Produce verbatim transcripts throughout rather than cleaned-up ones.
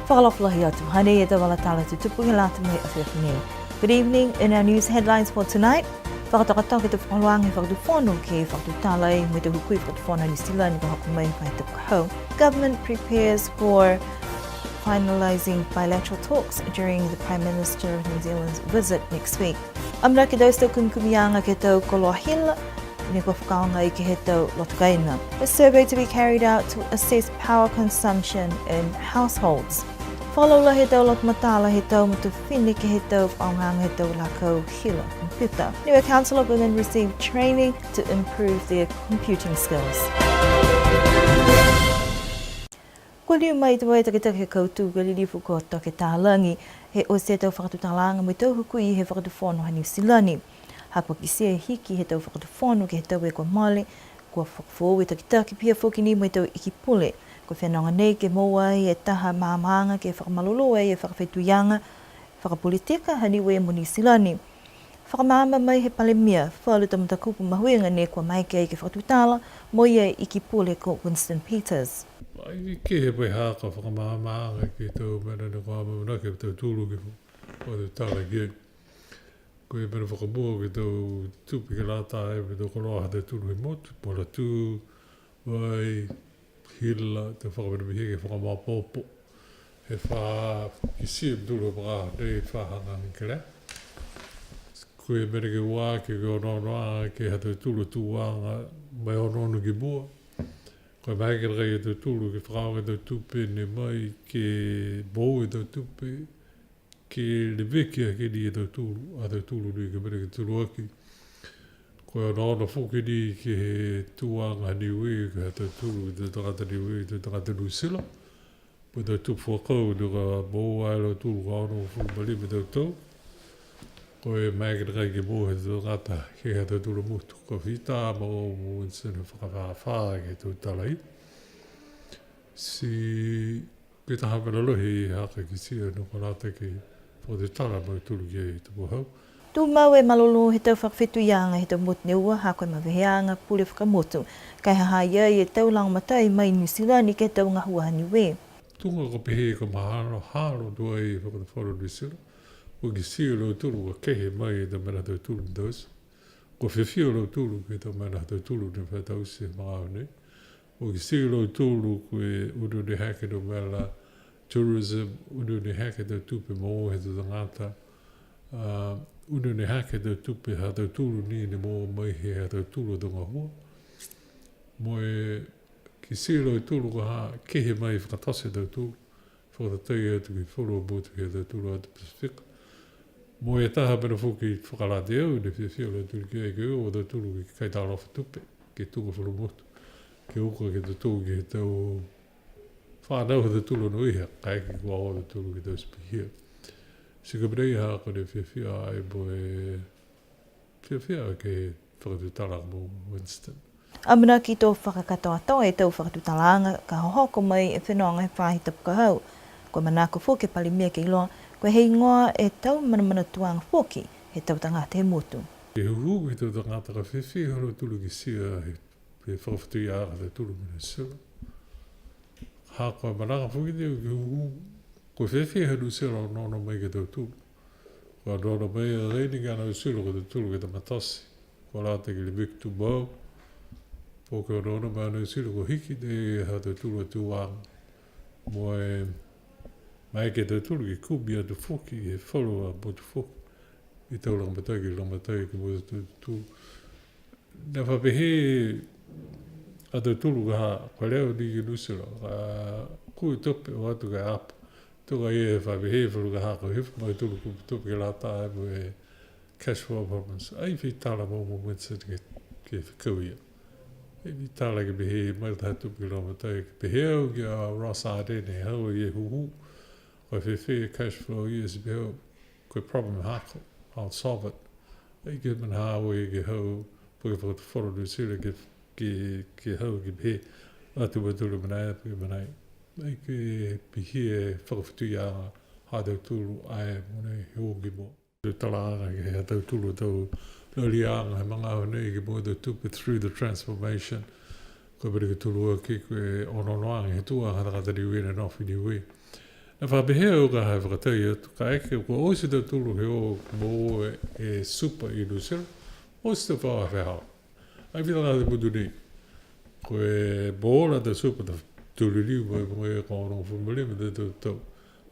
Fakaalofa lahi atu, hanei e tau vala tala tutupu ke lata mo e afiafi nei. Good evening. In our news headlines for tonight, fakatokatoka e tau fakaholoaga he Fakatufono ke fakatutala mo e tau hukui Fakatufono Niu Silani ka hoko mai he faahi tapu ka hau. Government prepares for finalising bilateral talks during the Prime Minister of New Zealand's visit next week. Amanaki e tau kumikumiaga ke he tau koloa hila, ne kua fakaaoga ai ke he tau loto kaina. A survey to be carried out to assess power consumption in households. Fakalaulahi e tau lotomatala he tau matua fifine ke he tau fakaaogaga he tau lakau hila computer. Niue Council of Women receive training to improve their computing skills. Kua liu mai tuai e takitaki he kautū ko e Lilifu ko Toke Talagi, he oti e tau fakatutalaaga mo e tau hukui he Fakatufono ha Niu Silani. Ha kua kitia e hiki he tau fakatufono ke he tau e kua mole, kua fakafoou e takitaki pihia foki ni mo e tau iki pule. Ko e fenoga nei ke moua ai e taha maamaaga ke fakamalolō ai e fakafetuiaga fakapolitika ha Niue mo Niu Silani. Fakamaama mai he Palemia, falu tau matakupu mahuiga ne kua maeke ai ke fakatutala mo ia e iki pule ko Winston Peters. Ai ke he pai ha ka fakamaamaaga ke he tau mena ne kua amanaki e tautolu ke fakatutala ki ai. Ko e mena fakamua ke he tau tupe ke lata mo e tau koloa ha tautolu he motu, puhala tū, vai, hila, tau fakamenemehia ke fakamaopoopo. He fa kitia e tau fakaaoga nei fa hagahaga kelea. Ko e mena ke ua ke, ke onoonoaga ke he ha tautolu a tuaga mo e onoono ki mua. Ko e maeke nakai ia tautolu ke fakaaoga e tau tupe ne mai ke moua e tau tupe, ke leveki aki ni e tautolu, a tautolu ni ke mena ke tuluaki. Ko e onoono foki ni ke he tuaga Niue, ke he ha tautolu, ke he tau tagata Niue, ke he tau tagata Niu Sila. Mo e tau tupe fuakau, ne kua moua e lautolu ka onogofulu ma lima e tau tau. Ko e maeke nakai ke moua he tau tagata, ke he ha tautolu a motu. Ko e fita ma o mo Winston he fakafafā ke he tau tala ia. Ti Ko e taha mena lahi ha ka kitia ne kua lata ke fakatutala a mautolu ki ai he tapu ka hau. Tumau e malolō he tau fakafetuiaga he tau motu ne ua ha ko e maveheaga pule fakamotu. Ka e ha ha i ai e tau lagomatai mai Niu Silani ke he tau gahua ha Niue. Tuga kua pehē kua mahalo, halo tuai e Fakatufono Niu Sila. Kua kitia e lautolu kua kehe mai e tau mena ha tautolu ne taute. Kua fiafia a lautolu ke he tau mena ha tautolu ne fa taute he magaaho nei. Kua kitia e lautolu ko e unuunu hake e tau mena tourism, unuunu hake e tau tupe moua he tau tagata, a, unuunu hake e tau tupe ha tautolu ni ne moua mai he ha tautolu a tau gahua. Mo e kitia e lautolu ka ha kehe mai fakatote e tautolu. Fakatatai atu ke he falu a motu ke he ha tautolu a atu Pasifika. Mo e taha mena foki fakalataha au, ne fiafia a lautolu ki ai, ke o tautolu ke kaitalofa tupe, ke tuga falu a motu. Ke uka ke tautolu ke he tau fanau ha tautolu anoiha, kaeke kua o a tautolu ke taute pihia. Ti ko e mena ia ha ko e fiafia ai mo e fiafia ke fakatutala mo Winston. Amanaki to fakakatoatoa e tau fakatutalaaga ka hohoko mai e fenoga he faahi tapu ka hau. Ko e manako foki e Palemia ke iloa, ko e heigoa e tau manamanatuaga foki he tau tagata he motu. Ke hūhū he tau tagata ka fēfē ha lautolu kitia he, he fakafetuiaga ha tautolu mo Niu Sila. Ha ko e manako foki ni ke hūhū, ko e fēfē ha Niu Sila onoono mai ke he tautolu. Kua onoono mai a Raini ke he Niu Sila ko tautolu ke he tau matasi. Kua lata ke leveki tumau. Po ke onoono mai a Niu Sila kua hiki ni ha tautolu a tuaga. Mo e maeke ia tautolu ke kumi atu foki, he falu a motu foki. Ke he tau lagomatai, ke lagomatai ke he motu ha tautolu. Ne fa pehē a tautolu ka ha, kua leva ni ke Niu Sila, a, kua tupe o atu ke apa. Tuga ia e fa pehē falu ka ha, kua hifo mai a tautolu kua tupe ke lata mo e cash flow problems. Ai fai tala mo, mo Winston ke, ke fekau ia. Ai fai tala ke pehē mai taha tupe ke lagomatai, ke pehē au ki a Ross Ardern, hau ia e hūhū. Kua fēfē e cash flow ia ti pehē au. Ko e problem haaku, I'll solve it. Ai ke mena ha au ia ke hau, po ke fakatufono Niu Sila ke, ke, ke hau ke pehē, atu a tautolu mena ia, po ke mena ia. Ai ke pihia e fakafetuiaga ha tautolu ai mo e he o ki mua. Tau talaaga ke he ha tautolu a tau laliaga he magaaho nei ke mua tau tupe through the transformation. Ko e mena ke toluaki ko e onoonoaga he tuaga ha tagata Niue ne nofo i Niue. E fakapehē au ka ha fakatai atu, kaeke kua oti tautolu he o mo e, e super i New Zealand, oti tautolu he fehau. Ai fita ka te motu nei. Ko e mola ta super ta tolu liu mai mo e ka ono fulu ma lima ta tau tau.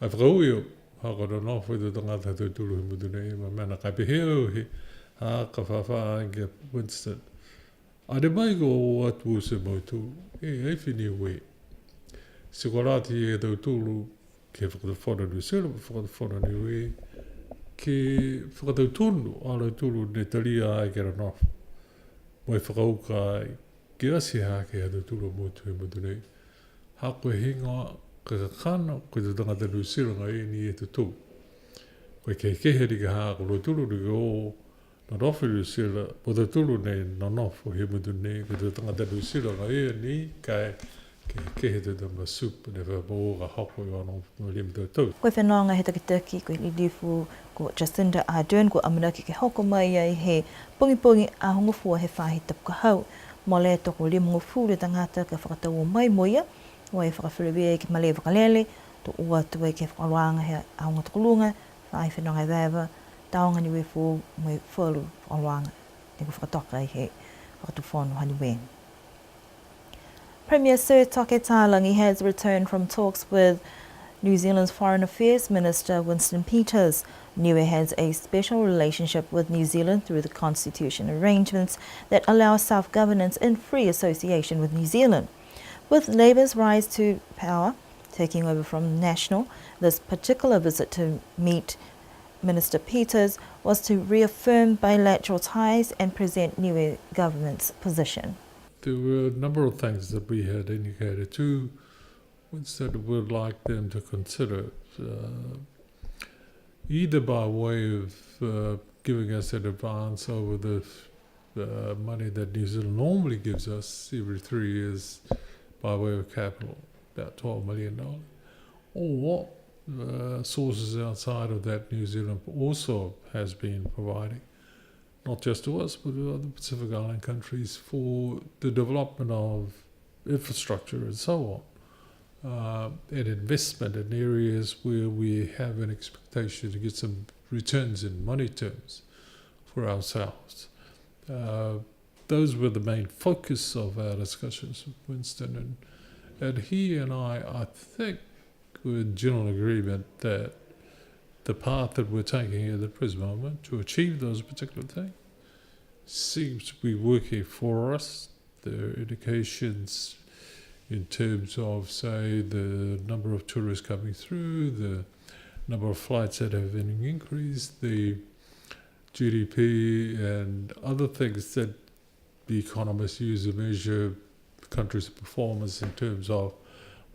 Ai fakaaue au, ha ko e nonofo e tau tagata ha tautolu he motu nei, ma mena ka pehē au he, ha ka fafā ke Winston. A ne mai ko o atu se mautolu, e, ai fini ue. Ti ko lata e tautolu, ke fakatufono Niu Silani, fakatufono Niue, ke fakatautonu a lautolu ne talia ai ke nonofo. Mo e fakauka ai, ke ati hake ha tautolu a motu he motu nei. Ha ko e heigoa, ko e kakano, ko e tau tagata Niu Silani agaia ni e totou. Ko e kehekehe ni ka ha ko lautolu ni ko nonofo i Niu Silani, mo tautolu ne nonofo he motu nei, ko e tau tagata Niu Silani agaia ni, ka e kehekehe e tau tama super ne fai mo ka hoko i ono fulu ma lima tau tau. Ko e fenoga he takitaki, ko e lilifu, ko Jacinda Ardern, kua amanaki ke hoko mai ai he pogipogi Aho Gofua he faahi tapu ka hau. Mole e tokolimagofulu e tagata ka fakatau mai mo ia, ua e fakafelevia ke malē vakalele, to o atu ai ke he fakaholoaga he aoga tokoluga, faahi fenoga evaeva, Taoga Niue Foou mo e falu fakaholoaga ne kua fakatoka ai he Fakatufono ha Niue. Premier Sir Toke Talagi has returned from talks with New Zealand's Foreign Affairs Minister Winston Peters. Niue has a special relationship with New Zealand through the constitution arrangements that allow self-governance in free association with New Zealand. With Labour's rise to power, taking over from National, this particular visit to meet Minister Peters was to reaffirm bilateral ties and present Niue government's position. There were a number of things that we had indicated to Winston would like them to consider, uh, either by way of, uh, giving us an advance over the, uh, money that New Zealand normally gives us every three years by way of capital, about twelve million dollars, or, uh, sources outside of that New Zealand also has been providing, not just to us, but to other Pacific Island countries for the development of infrastructure and so on, uh, and investment in areas where we have an expectation to get some returns in money terms for ourselves. Uh, those were the main focus of our discussions with Winston, and, and he and I, I think, were in general agreement that the path that we're taking at the present moment to achieve those particular things seems to be working for us. There are indications in terms of, say, the number of tourists coming through, the number of flights that have been increased, the G D P and other things that the economists use to measure countries' performance in terms of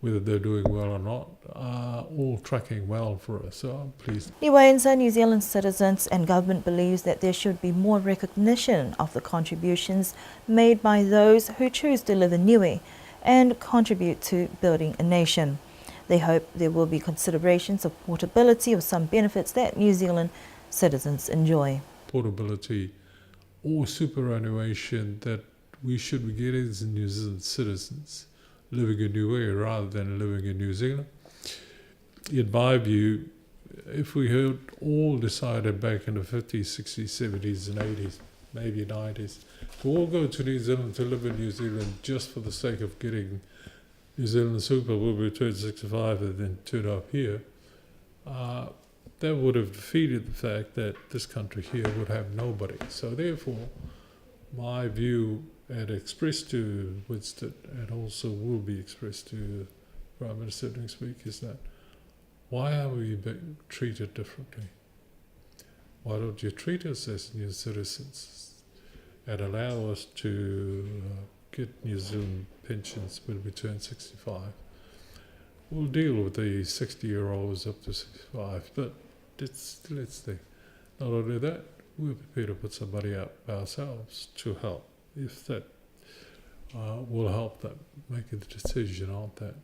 whether they're doing well or not, are all tracking well for us, so I'm pleased. Niueans are New Zealand citizens, and government believes that there should be more recognition of the contributions made by those who choose to live in Niue and contribute to building a nation. They hope there will be considerations of portability of some benefits that New Zealand citizens enjoy. Portability or superannuation that we should be getting as New Zealand citizens living in Niue rather than living in New Zealand. In my view, if we had all decided back in the fifties, sixties, seventies and eighties, maybe nineties, to all go to New Zealand, to live in New Zealand just for the sake of getting New Zealand Super when we turn sixty-five and then turn up here, uh, that would have defeated the fact that this country here would have nobody. So therefore, my view, and expressed to Winston, and also will be expressed to Prime Minister next week, is that why are we being treated differently? Why don't you treat us as new citizens and allow us to, uh, get New Zealand pensions when we turn sixty-five? We'll deal with the sixty-year-olds up to sixty-five, but let's, let's think. Not only that, we're prepared to put somebody up ourselves to help, if that, uh, will help them make a decision on that.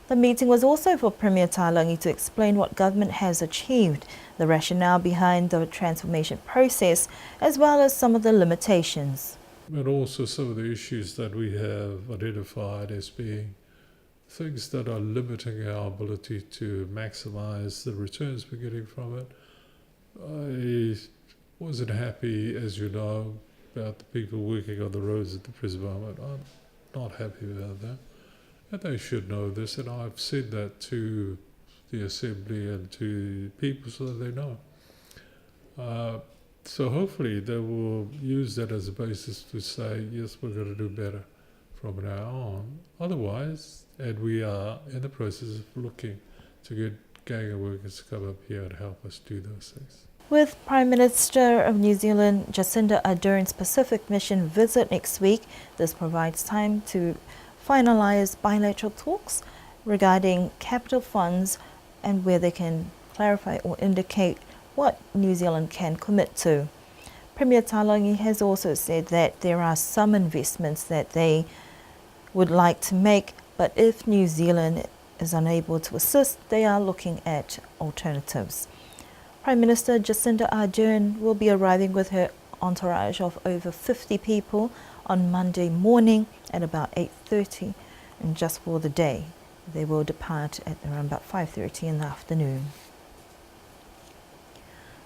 The meeting was also for Premier Talagi to explain what government has achieved, the rationale behind the transformation process, as well as some of the limitations. And also some of the issues that we have identified as being things that are limiting our ability to maximize the returns we're getting from it. I wasn't happy, as you know, about the people working on the roads at the present moment. I'm not happy about that. And they should know this, and I've said that to the Assembly and to people so that they know. Uh, so hopefully they will use that as a basis to say, "Yes, we're gonna do better from now on." Otherwise, and we are in the process of looking to get ganger workers to come up here and help us do those things. With Prime Minister of New Zealand, Jacinda Ardern's Pacific Mission visit next week, this provides time to finalise bilateral talks regarding capital funds and where they can clarify or indicate what New Zealand can commit to. Premier Talagi has also said that there are some investments that they would like to make, but if New Zealand is unable to assist, they are looking at alternatives. Prime Minister Jacinda Ardern will be arriving with her entourage of over fifty people on Monday morning at about eight thirty, and just for the day. They will depart at around about five thirty in the afternoon.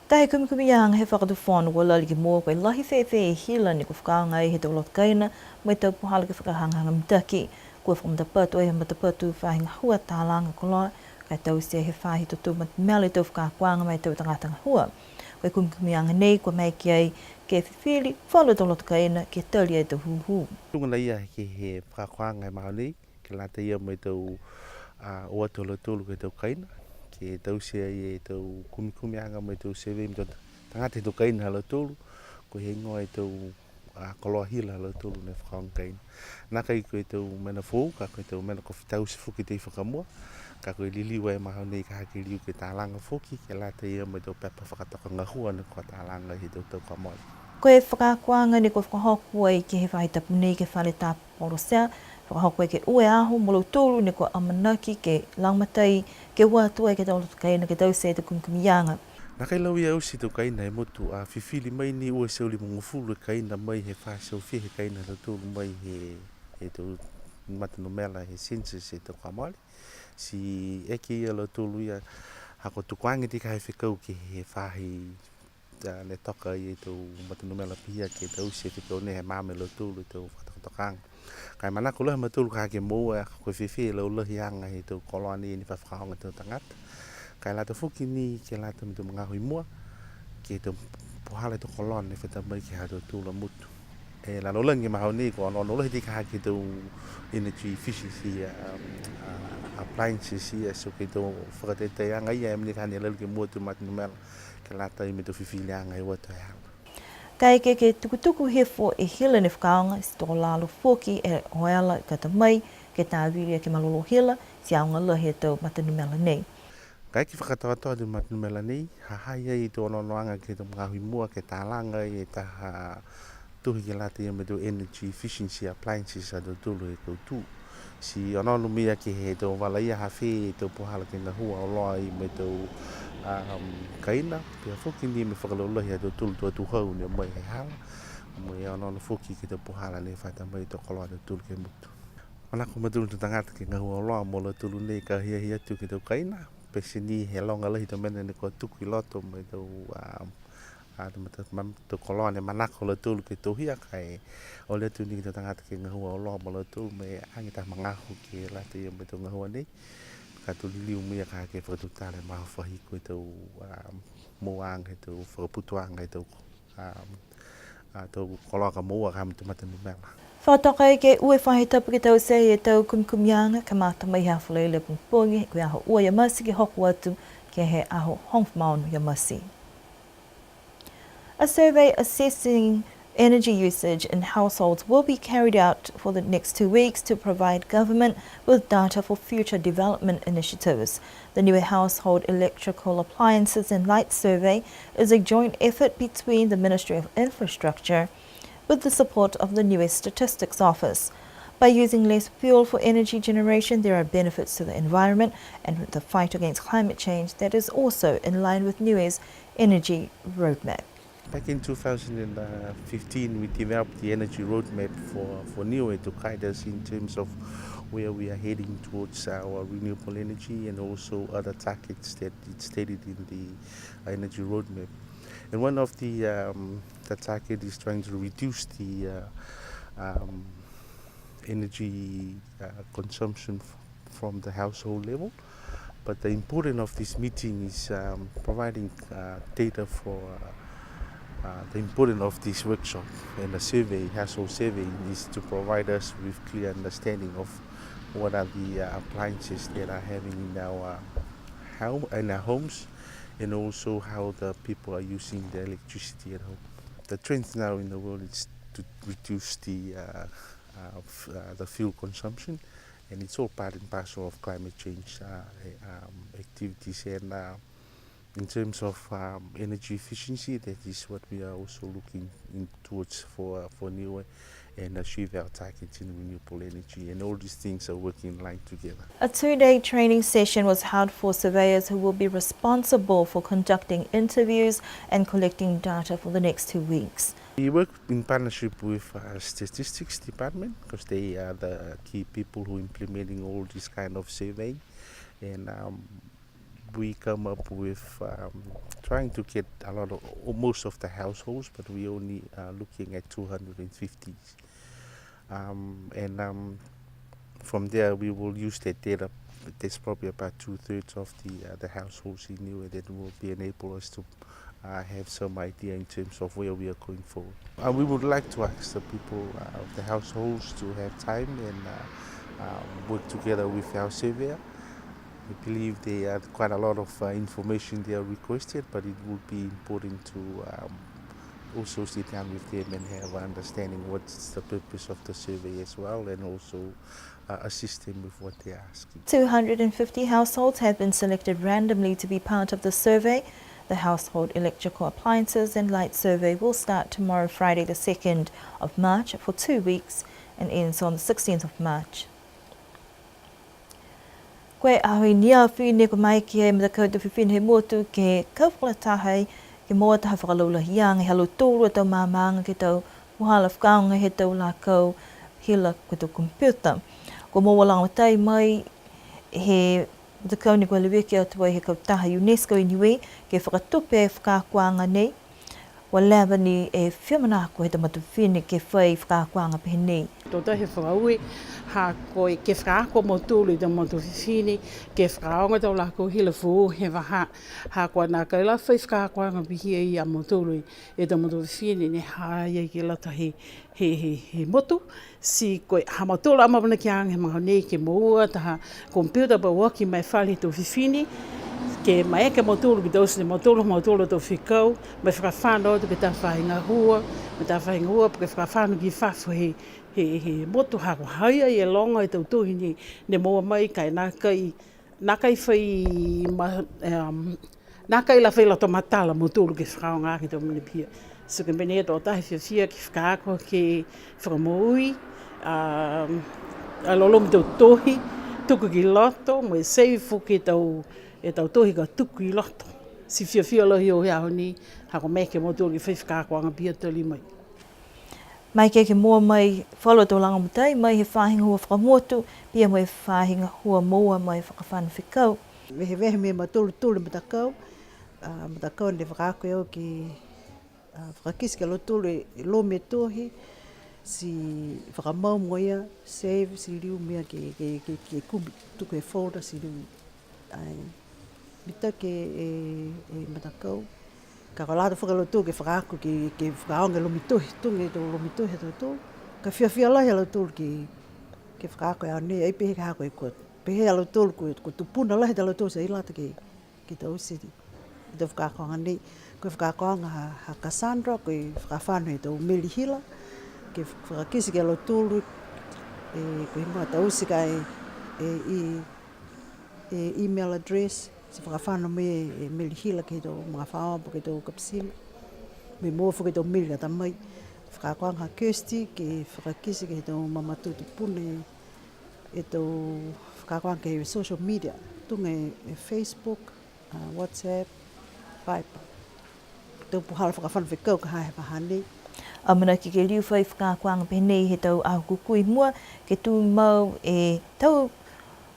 Taha kumikumiaga he Fakatufono kua lali ki mua, kua lahi fēfē e hila ne kua fakaaoga ai he tau loto kaina mo e tau puhala ke fakahagahaga mitaki. Kua fakamatapatu ai he matapatu faahi gahua talaga koloa, ka e taute he faahi totou matamela e tau fakaakoaga ma e tau tagata gahua. Ko e kumikumiaga nei kua maeke ai ke fifili falu tau loto kaina ke tali e tau hūhū. Tuga ia ke he fakaakoaga he magaaho nei, ke lata ia mo e tau, a, o atu ha lautolu ke he tau kaina, ke taute ai e tau kumikumiaga mo e tau survey mo e tau tagata he tau kaina ha lautolu, ko e heigoa e tau, a, koloa hila ha lautolu ne fakaaoga kaina. Nākai ko e tau mena foou, ka ko e tau mena kua taute foki he tau fakamua, ka ko e liliu e magaaho nei ka ha ke liu ke talaga foki, ke lata ia mo e tau pepa fakatoka gahua ne kua talaga he tau tau kua mole. Ko e fakaakoaga ne kua fakahoko ai ke he faahi tapu nei ke he fale tā Polosea, fakahoko ai ke ua e aho mo lautolu ne kua amanaki ke lagomatai ke o atu ai ke he tau loto kaina ke taute e tau kumikumiaga. Nākai lauia oti e tau kaina he motu, a, fifili mai ni ua e teau limagofulu e kaina mai he fā e teau fiha e kaina ha lautolu mai he, he tau matanumela he census he tau kua mole. Ti eke ia ha lautolu ia, ha kua tuku age e tau fekau ke he faahi a, ne toka ai e tau matanumela pihia ke taute e fekau nei he maama e lautolu e tau fakatokatokaaga. Ka e manako lahi a mautolu ka ha ke moua ko e fēfē e laulahiaga he tau koloa nei ne fa fakaaoga e tau tagata. Ka e lata foki ni ke lata mo e tau magaaho i mua, ke he tau puhala he tau koloa ne fa ta mai ke he ha tautolu a motu. E lalolagi he magaaho nei kua onoono lahi e tau ka ha ke he tau energy efficiency, a, a, appliances ia, so ko e tau fakataitaiaga ia e mena ka ha ne lali ke moua e tau matanumela. Ke lata mo e tau fifiliaga he o atu he hala. Kaeke ke tukutuku hifo e hila ne fakaaoga, ti tokolalo foki e oela ka ta mai, ke tāvili aki e malolō hila, ti aoga lahi e tau matanumela nei. Kaeke fakakatoatoa e tau matanumela nei, ha ha i ai e tau onoonoaga ke he tau magaaho i mua, ke talaga e taha tohi ke lata ia mo e tau energy efficiency appliances ha tautolu he kautū. Ti onoono mai ke he tau vala ia ha fē e tau puhala ke gahua auloa ai mo e tau, um, kaina, pihia foki ni mo e fakalaulahi ha tautolu tau atuhau ne o mai he hala, mo e onoono foki ke he tau puhala ne fa ta mai e tau koloa ha tautolu ke he motu. Manako a mautolu tau tagata ke gahua auloa mo lautolu nei ka hiahia atu ke he tau kaina, pete ni he loga lahi e tau mena ne kua tuku i loto mo e tau, um, a, tau mata-, ma-, tau koloa ne manako a lautolu ke tohia, ka e ole atu ni ke he tau tagata ke gahua auloa mo lautolu mo e age taha magaaho ke lata ia mo e tau gahua nei. Ka to liliu mo ia ka ke fakatutala e magaaho faahi ko e tau, a, mouaaga he tau fakaputuaga he tau, a, a, tau koloa ka moua ka ha mo e tau matanumela. Fakatoka ai ke ua e faahi tapu ke taute e tau kumikumiaga, kamata mai he aho Falaile pogipogi, ko e aho ua ia Mati ke hoko atu ke he aho hogofulu ma ono ia Mati. A survey assessing energy usage in households will be carried out for the next two weeks to provide government with data for future development initiatives. The Niue Household Electrical Appliances and Lights Survey is a joint effort between the Ministry of Infrastructure with the support of the Niue Statistics Office. By using less fuel for energy generation, there are benefits to the environment and the fight against climate change that is also in line with Niue's energy roadmap. Back in two thousand and fifteen, we developed the energy roadmap for, for Niue to guide us in terms of where we are heading towards our renewable energy and also other targets that it stated in the energy roadmap. And one of the, um, the target is trying to reduce the, uh, um, energy, uh, consumption f-, from the household level. But the importance of this meeting is, um, providing, uh, data for, uh, uh, the importance of this workshop and the survey, household survey, is to provide us with clear understanding of what are the, uh, appliances that are having in our home, in our homes, and also how the people are using the electricity at home. The trend now in the world is to reduce the, uh, uh, f-, uh, the fuel consumption, and it's all part and parcel of climate change, uh, um, activities. And, uh, in terms of, um, energy efficiency, that is what we are also looking in towards for, uh, for Niue, and achieve our targets in renewable energy. And all these things are working in line together. A two-day training session was held for surveyors who will be responsible for conducting interviews and collecting data for the next two weeks. We work in partnership with, uh, Statistics Department, 'cause they are the key people who implementing all this kind of survey. And, um, we come up with, um, trying to get a lot of, most of the households, but we only are looking at two hundred and fifty. Um, and, um, from there, we will use that data. There's probably about two-thirds of the, uh, the households in Niue that will be enable us to, uh, have some idea in terms of where we are going forward. Uh, we would like to ask the people, uh, of the households to have time and, uh, um, work together with our surveyor. I believe there are quite a lot of, uh, information they are requested, but it would be important to, um, also sit down with them and have an understanding what's the purpose of the survey as well, and also, uh, assist them with what they're asking. Two hundred and fifty households have been selected randomly to be part of the survey. The household electrical appliances and light survey will start tomorrow, Friday the second of March, for two weeks and ends on the sixteenth of March. Ko e aho i ne afi ne kua maeke e matakau tau fifine he motu ke kau fakalataha ai ke moua taha fakalaulahiaga ha lautolu a tau maamaaga ke he tau puhala fakaaoga he tau lakau hila ko e tau computer. Kua moua lagomatai mai he matakau ne kua leveki atu ai he kautaha UNESCO i Niue ke fakatupe e fakaakoaga nei. Kua leva ni e fia manako he tau matua fifine ke fai fakaakoaga pehē nei. To tahi e fakaaue, ha ko e ke fakaako a mautolu e tau matua fifine, ke fakaaoga tau lakau hila foou he vahā, ha kua nākai la fai fakaakoaga pihia ia mautolu e tau matua fifine ne ha ha i ai ke lata he, he, he, he motu, ti ko e ha mautolu a amanakiaga he magaaho nei ke moua taha computer pauaki mai fale he tau fifine, ke maeke a mautolu ke taute e mautolu, mautolu a tau fekau, mo e fakafano atu ke he tau faahi gahua, mo e tau faahi gahua, po ke fakafano ki fafo he, he, he motu ha kua ha ha i ai e loga e tau tohi ne, ne moua mai ka e nākai, nākai fai ma-, em, nākai la fai loto matala a mautolu ke fakaaoga ke he tau mena pihia. So ko e mena ia to tahi fiafia ke fakaako ke fakamoui, a, a lolomi e tau tohi, tuku ki loto, mo e save foki e tau, e tau tohi ka tuku i loto. Ti fiafia lahi au he aho nei, ha kua maeke a mautolu ke fai fakaakoaga pihia tali mai. Maeke ke moua mai falu a tau lagomatai mai he faahi gahua fakamotu, pihia mo e faahi gahua moua mai fakafano fekau. Vehevehe mo e mautolu tolu e matakau, a, matakau ne fakaako e au ke, a, fakakite ki a lautolu e lomi e tohi, ti fakamau mo ia, save, ti liu mo ia ke, ke, ke, ke kumi, tuku e folder, ti liu. Ai, mitaki e, e matakau. Ka kua lata foki a lautolu ke fakaako ke, ke fakaaoga e lomi tohi, tuga e tau lomi tohi ha tautolu. Ka fiafia lahi a lautolu ke, ke fakaako e aho nei, ai pehē ka ha ko e kua. Pehē a lautolu kua, kua tupuna lahi a lautolu ti ai lata ke, ke taute e tau fakaakoaga nei. Ko e fakaakoaga ha, ha Cassandra, ko e fakafano he tau meli hila. Ke fakakite ki a lautolu, e, ko e higoa taute ka e, e, i, e email address, ti fakafano mai e meli hila ke he tau magafaoa po ke tau kapitiga. Mo e moua foki e tau meli lata mai. Fakaakoaga ha Kirsty ke fakakite ke he tau mamatua tupuna e tau fakaakoaga ke he social media. Tuga e Facebook, a, WhatsApp, Viber. tau puhala fakafano fekau ka ha he vahā nei. Amanaki ke liu fai fakaakoaga pehē nei he tau aho kūkū i mua, ke tumau e tau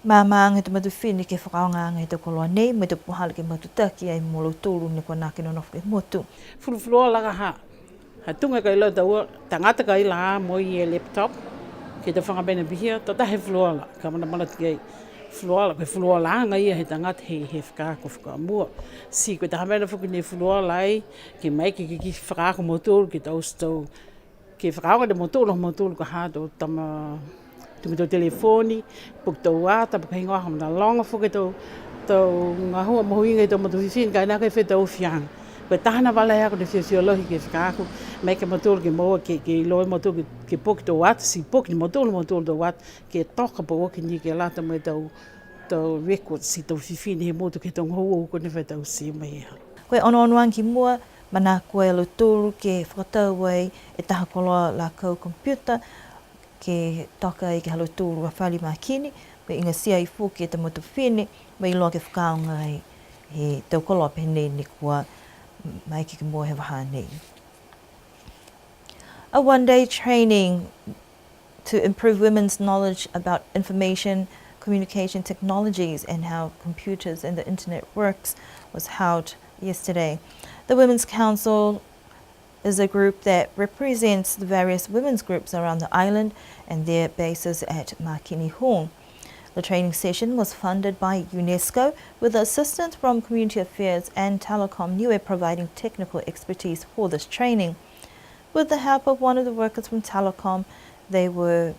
maamaaga he tau matua fifine ke he fakaaogaaga he tau koloa nei, mo e tau puhala ke matutaki ai mo lautolu ne kua nākai nonofo ke he motu. Fulufuluola ka ha, ha tuga ka e iloa e tau tagata ka e iloa mo e laptop, ke he tau faga mena pihia, to taha e fulufuluola, ka manamanatu ki ai. Fulufuluola, ko e fulufuluolaaga ia he tagata he, he fakaako fakamua. Ti ko e taha mena foki ne fulufuluola ai, ke maeke ke, ke fakaako a mautolu, ke tau, tau, ke fakaaoga e mautolu, mautolu ka ha tau tama, tau, tau telefoni, po ke tau ata, po ke heigoa ha mena loga foki e tau, tau gahua mahuiga he tau matua fifine, ka e nākai fai tau fiaga. Ko e taha ni a vala he ako ne fiafia lahi ke fakaako, maeke a mautolu ke moua, ke, ke iloa e mautolu ke, ke poki tau ata, ti poki ni a mautolu, mautolu tau ata, ke toka po ke ni ke lata mo e tau, tau records he tau fifine he motu ke he tau gahua ko ne fai tau ti mai e ha. Ko e onoonoaga ki mua, manako e lautolu ke fakatau ai e taha koloa lakau computer, ke toka ai ke he ha lautolu a fale Makini, mo e igatia ai foki e tau matua fifine, mo e iloa ke fakaaoga ai e tau koloa pehē nei ne kua maeke ke moua he vahā nei. A one-day training to improve women's knowledge about information communication technologies and how computers and the internet works was held yesterday. The Women's Council is a group that represents the various women's groups around the island and their bases at Makini Hall. The training session was funded by UNESCO with assistance from Community Affairs and Telecom Niue providing technical expertise for this training. With the help of one of the workers from Telecom, they were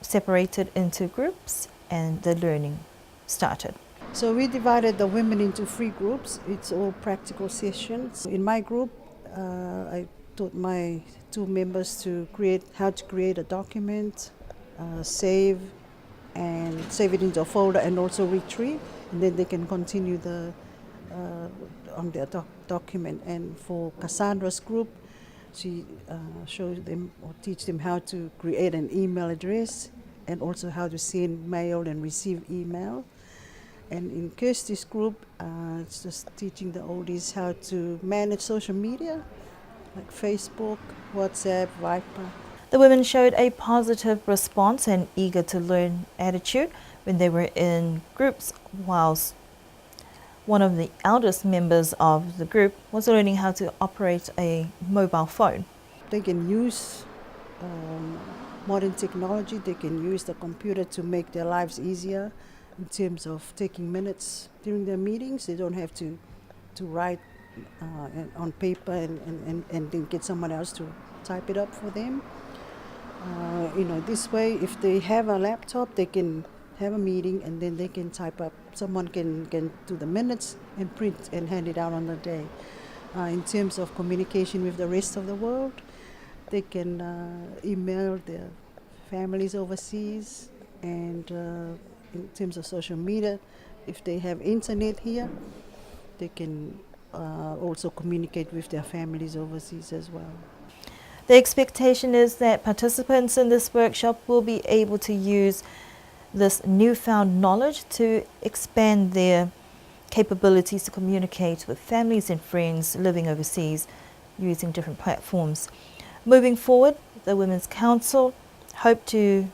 separated into groups and the learning started. So we divided the women into three groups. It's all practical sessions. In my group, uh, I taught my two members to create, how to create a document, uh, save, and save it into a folder and also retrieve, and then they can continue the, uh, on their doc-, document. And for Cassandra's group, she, uh, showed them or teach them how to create an email address and also how to send mail and receive email. And in Kirsty's group, uh, it's just teaching the oldies how to manage social media, like Facebook, WhatsApp, Viber. The women showed a positive response and eager to learn attitude when they were in groups, whilst one of the eldest members of the group was learning how to operate a mobile phone. They can use, um, modern technology, they can use the computer to make their lives easier in terms of taking minutes during their meetings. They don't have to, to write, uh, and, on paper and, and, and, and then get someone else to type it up for them. Uh, you know, this way, if they have a laptop, they can have a meeting and then they can type up. Someone can, can do the minutes and print and hand it out on the day. Uh, in terms of communication with the rest of the world, they can, uh, email their families overseas, and, uh, in terms of social media, if they have internet here, they can, uh, also communicate with their families overseas as well. The expectation is that participants in this workshop will be able to use this newfound knowledge to expand their capabilities to communicate with families and friends living overseas using different platforms. Moving forward, the Women's Council hope to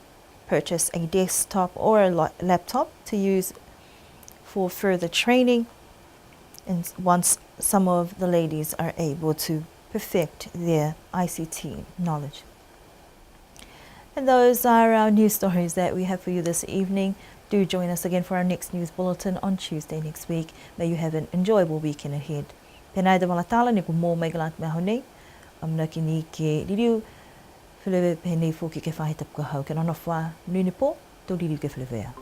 purchase a desktop or a la-, laptop to use for further training, and s-, once some of the ladies are able to perfect their I C T knowledge. And those are our news stories that we have for you this evening. Do join us again for our next news bulletin on Tuesday next week. May you have an enjoyable weekend ahead. Pehē nai e vala tala ne kua moua mai ke lata mo e aho nei. Amanaki ni ke liliu feleveia pehē nei foki ke he faahi tapu ka hau. Ke nonofo ā, monuina e pō, to liliu ke feleveia.